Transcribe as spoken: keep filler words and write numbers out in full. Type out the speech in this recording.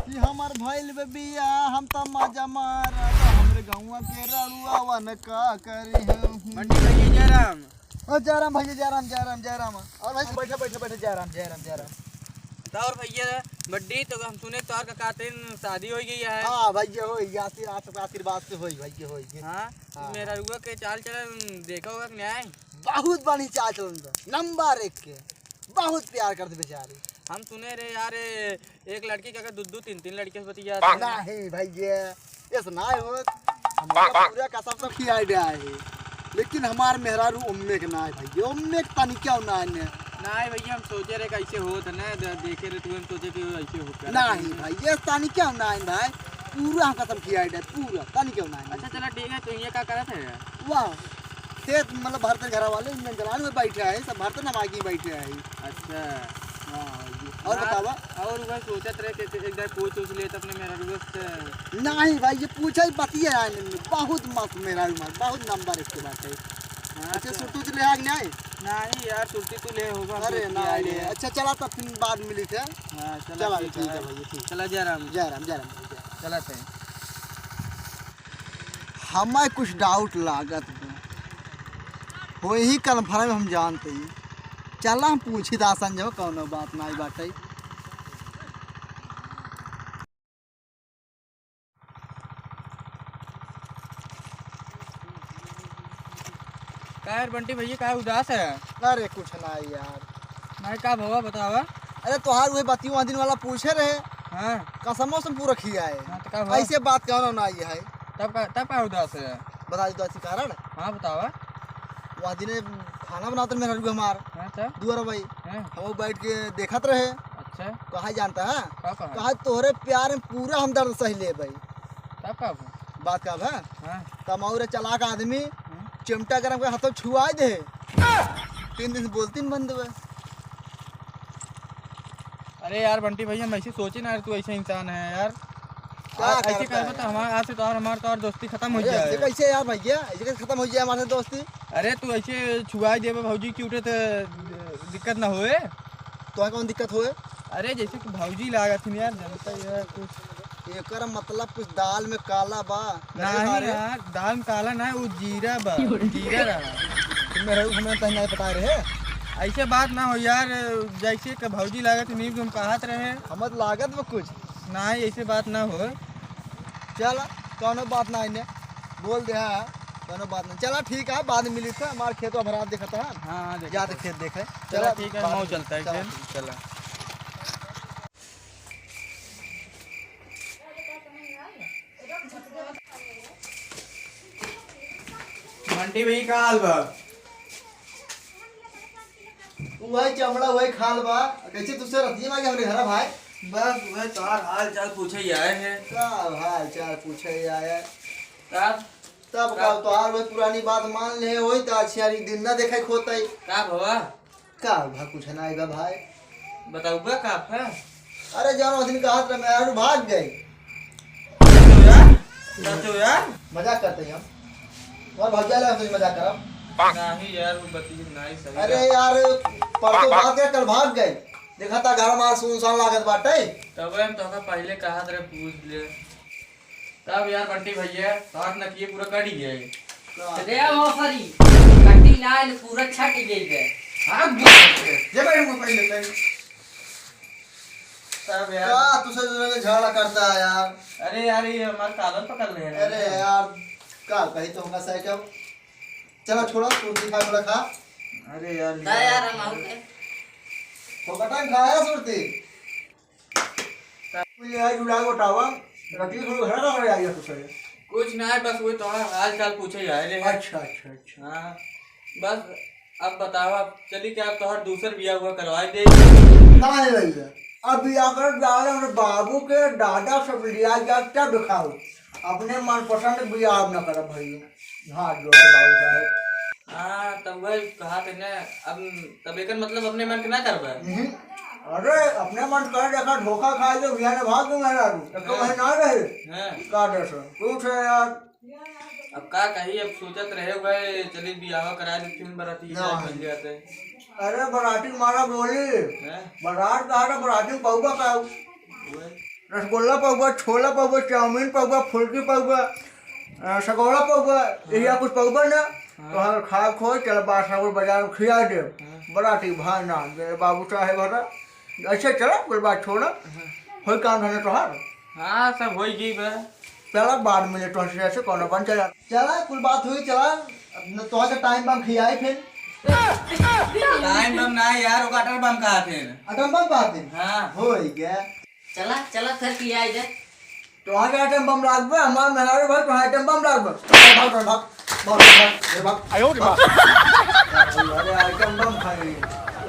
कि हमर भइल बे बियाह, हम त मजा मारब, हमरे गौवा के रड़ुआ वन का करी हम। पंडित भइया जयराम। ओ जयराम भइया, जयराम, जयराम, जयराम। और भाई, बैठा, बैठा, बैठा, जयराम, जयराम, जयराम। तो और भइया, बड्डी, तो हम सुने तोहर का खातिर शादी होइ गई है। हाँ भइया, होइ गई, आशीर्वाद, आपके आशीर्वाद से होइ, भइया, होइ गई। हाँ, हाँ, मेहररुआ के चाल चलन देखा होगा कि नहीं? बहुत बढ़िया चाल चलन बा, नंबर एक के। बहुत प्यार करत बेचारी। हम सुने रहे यार, एक लड़की के अगर दू दू तीन तीन लड़के से बतियात है। नहीं भइया, ऐसा ना होत। हमारा पूरा कसम से खियाई दिया है, लेकिन हमार मेहरारू ओम्मे के ना है भइया, ओम्मे के तनिक्या ना है ने। नहीं भइया, हम सोचे रहे कैसे होत है ना, दे-, देखे रहे तू, हम सोचे कि ऐसे होत है। नहीं भइया, तनिक्या ना है भाई, पूरा हम कसम खियाई दिया, पूरा तनिक्या ना है। अच्छा चला ठीक है, तो ये का करत है यार? वाह, खेत मतलब भरते घर वाले इंजन चलाने में बैठे हैं, सब भरते नमाज में बैठे हैं। अच्छा। हाँ, ये। और ना, बतावा? और वह सोचत रहे कि एक दाई पूछ उछ लेत अपने मेहररुआ से। नहीं भाई, ये पूछा ही बतिया है नहीं, बहुत मस्त मेहरारू मार, बहुत नंबर एक के बात है। हाँ, अच्छा, तो सुरती उरती ले आ कि नहीं? नहीं यार, सुरती तू ले होगा, अरे सुरती ना आ ले। रही है। अच्छा, चला तब फिर बाद में मिली थे। हाँ, चला चला, ठीक ठीक है है। भैया, ठीक। चला जयराम। जयराम, जयराम भैया। चला थे। हमें कुछ डाउट लागत बा। होई ही कन्फर्म हम जानत ही। चला हम पूछी दासन जो कौनो बात नाई बाटे। का यार बंटी भैया, का उदास है? अरे कुछ नाई यार। नाई का भवा बतावा? अरे तोहार उहे बतिया दिन वाला पूछे रहे। हाँ। कसमो से पूरा खिया है। हाँ, तो का हुआ? ऐसे बात कहना नाई है। तब का, तब का उदास है? बता दी तो ऐसी कारण। हाँ, बतावा। वह दिने खाना बनावत रहे मेहररुआ हमार। हाँ, तब? दुआर भाई। हाँ। हम बैठ के देखत रहे। अच्छा। कहा जानता है? का कहा? कहा तोहरे प्यार में पूरा हम दर्द सह ले भाई। तब का हुआ? बात का बा? हाँ। तमाउरे चालाक आदमी हाँ। चिमटा गरम के हाथों छुआई दे। तीन दिन से बोलती न बंद हुआ। अरे यार बंटी भैया, हम ऐसे सोचे ना यार, तू ऐसे इंसान है यार। का आज ऐसे करता करबा है तो यार? हमार, आज से तो और हमार तो और दोस्ती खत्म हो अरे जाए। ऐसे कैसे यार भैया, ऐसे कैसे खत्म हो जाए हमारे दोस्ती? अरे तू ऐसे छुआई देबे भौजी के उठे तो दिक्कत ना होए। तो कौन दिक्कत होए? अरे जैसे कि भौजी लागत है यार, जनता यार कुछ एकर मतलब कुछ दाल में काला बा। गरीब नहीं बारे। यार, दाल में काला ना, वो जीरा बा, जीरा रहा। तुम मेरे को हमें तहीं नहीं पता रहे। ऐसे बात ना हो यार, जैसे कि भौजी लागत नहीं तुम कहत रहे। हमर लागत बा कुछ। नहीं, ऐसे बात ना हो। चल, कौनो बात ना इन्हें। बोल दे, हाँ, कौनो बात नहीं। चला ठीक है, बाद में मिली था, हमारे खेत भरा देखता है। हाँ, हाँ, देखता जाते है। खेत देखे। चला चला, ठीक है, बाद मऊ में। चलता है चला, फिर। चला। बंटी भाई, का हाल बा? वही चमड़ा, वही खाल बा। कैसे तुझसे रतिया में आ गया हमरे घरा, भाई? बस वह तोहार हाल चाल पूछे ही आए हैं। का हाल चाल पूछे ही आए? तब? तब का? का तोहार वही पुरानी बात मान ले होई, तो अच्छी यारी दिन ना देखे खोता ही। का भवा? का भा कुछ ना आएगा भाई। बताऊबा का भा? अरे जानो, दिन का हाथ में मेहरारू भाग गई। सचो यार, सचो यार। मजाक करते हैं हम। और भौजा लगा कुछ मजाक करब। नहीं यार, वो बतिये नहीं सही अरे रहा। यार, परसों बात कर, कल भाग गई। देखा था घर हमार सुनसान लागत बाटे। तब हम तोहका पहले कहा रहे पूछ ले। तब यार बंटी भैया, तोहार नकिए पूरा कट ही गए। का? अरे मौसरी, कटी ना, पूरा छट गई बे। हाँ, ये भाई, वो पहले पहले। तब यार। का तुझसे जो झगड़ा करता है यार? अरे यार, ये हमारे कालर पकड़ रहे हैं। अरे यार, का कही तो होगा साइकिल। चला छोड़ा, तू दिखा थोड़ा खा। अरे यार, ना यार, हम आऊ के। फोकटा में खाया सुरती। तू ये आज उड़ा उठावा, रखी थोड़ा घर का हो जाएगा तुझसे। कुछ ना है, बस वो तो हाल चाल पूछे जा रहे हैं। अच्छा, अच्छा, अच्छा। हाँ, बस अब बताओ, अब चली क्या, अब तोहर दूसर बियाह हुआ करवाए दे? ना है भैया, अब बियाह कर डाले हमरे बाबू के दादा सब लिया जा, क्या दिखाओ, अपने मनपसंद बियाह अब ना करब भैया। हाथ जोड़ के बाबू साहब। हाँ, तब वही कहा थे ना, अब तब एकर मतलब अपने मन के ना करबे। हम्म। अरे, अपने मन कर देखा, धोखा खाए जो बिहाने भाग गए मेहरारू। तब तो हाँ। वही ना रहे। हाँ। का दे सो? कुछ है यार। अब का कही, अब सोचत रहे हुए, चली बियाह करा दे, फिर बराती ना। जाए, मिल जाते। अरे, बराती मारा बोली। हैं? बरात कहा था, बराती में बहुआ का। वही। रसगुल्ला पउबा, छोला पउबा, चाउमीन पउबा, फुलकी पउबा, अ, सकौड़ा पउबा, यही कुछ पउबा ना। हाँ। तोहार खाए खोए, चल बादशाहपुर बाजार में खिया दे। हाँ। बड़ा ठीक भाई ना, मेरे बाबू साहेब हरा। ऐसे चला, कुल बात छोड़ा। हाँ। होई काम धंधा तोहार। हाँ, सब होई गई बा। चला, बाद में मिले तोहसे, ऐसे कौनो बन चला। चला, कुल बात हुई, चला। अब न तोहसे टाइम बम खियाई फिर। टाइम बम ना यार, ओका अटल बम कहा थे। अटल बम कहा थे? हाँ। होई गया। चला, चला, फिर खियाई दे। तोहसे आइटम बम लागबे, हमार मेहरारू भाई, तोहसे आइटम बम लागबे। भाग, भाग, भाग, भाग, भाग, भाग, भाग। आयो रे बाप। अरे, आइटम बम खाई।